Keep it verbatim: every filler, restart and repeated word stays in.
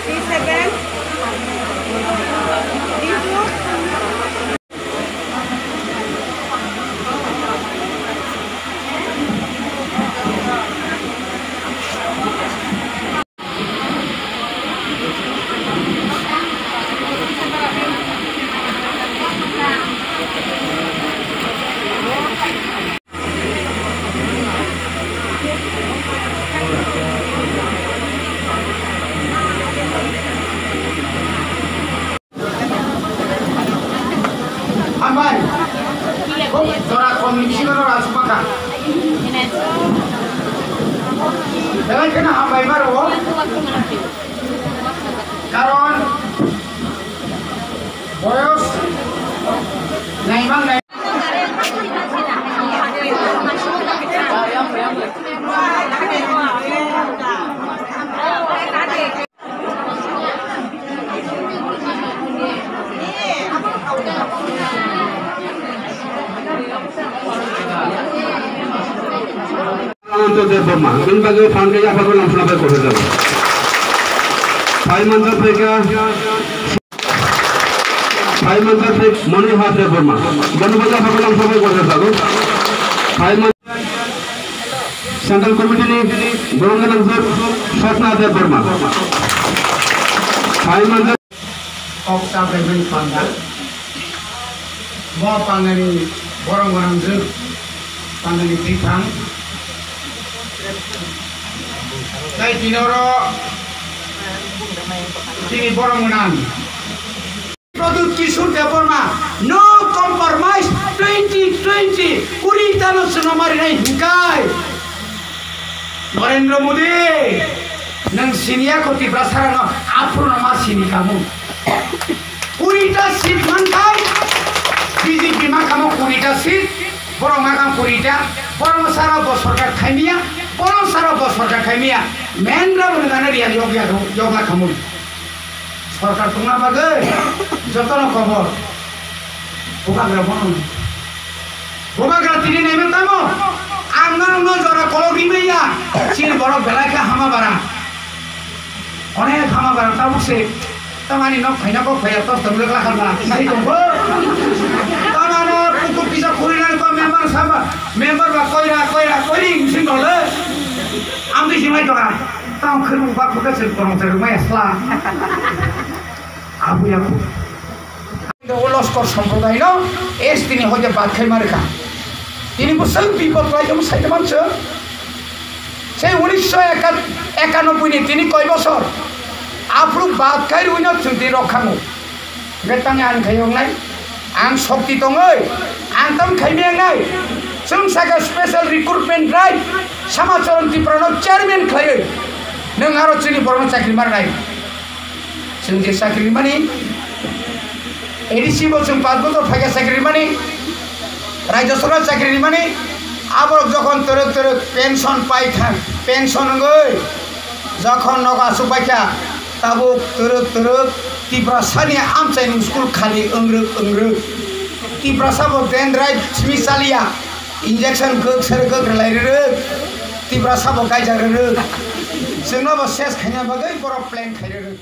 P seven, P two. Hambai. Kok jora kom ni bisingo no rajma kha. Belai kheno hambai maro. Karon boyos naimang nai. Ananto Debbarma, bini bagwi phan khe yaphar lamsna bai kothok jago. Phai manjak phaikha, phai manjak phai Manohar Debbarma, bini bagwi yaphar lamsna bai kothok jago. Phai man-, Central Committee ni borok gwnang jwk Swapna Debbarma. Phai manjak. Kok chabaimani panda. Bo pandani borok gwnang jwk, pandani bithang. Tai tini oro tini borok gwnang. Pradyut Kishore Debbarma, no compromise, twenty twenty, kuri tano chwngno marinai hinkai. Narendra Modi, nwng siniya ko Tiprasa rano, aphuru no ma sini kamu. Kurita seat manthai, B J P ma kamo kurita seat, borok ma kam kurita, borok sara bo sorkar khaimiya, borok sara bo sorkar khaimiya, mendra bo nana riya yogya yogla kamu. Sorkar tongna bagwi jotono kobor. Bubagra bono. Bubagra tini naimang tamo? Ang nang no jora kolok rimaya. Chini borok belai kha hama bara. Onek hama bara tabuk se. Tamani nok phaina kok phaya tos tong lekla kharla. Sai tong bo. Tamano puku pisa khuri nang ko member saba. Member ba koira koira koiri sing dole. Ambi simai tonga. Tamo khirmu ba khuka se kormo se rumai asla. Abu ya bu. Loskor Sampradaino S T ni hoite bad khai ma rwkha. Tini bo swk bipod khlai tongmo sai tongma swk. Sei unisho ekanoboi ni tini koi bosor. Aphuru bad khai rwino chwng tini rok khango. Betang ang khai wngnai. Ang shokti tongoi. Ang tam khai me wngnai. Chwng saka special recruitment drive. Samacharan Tripura no chairman khlaiwi. Nwng aro chini borokno chakri marnai. Chwng je chakri rimani, A D C bo chwng panch bochor phaikha chakri rimani, Rajya Sabha chakri rimani, aborok jokhon twrwk twrwk pension paikha, pension wngwi jokhon nogo achuk baikha, tabuk twrwk twrwk Tiprasani amchaini school khali wngrwk wngrwk. Tiprasa bo dendrite simi chaliya, injection kwk ser kwk rwlai rwrwk, Tiprasa bo kaijak rwrwk. Chwngno bo ses khaina bagwi borok plan khai rwrwk.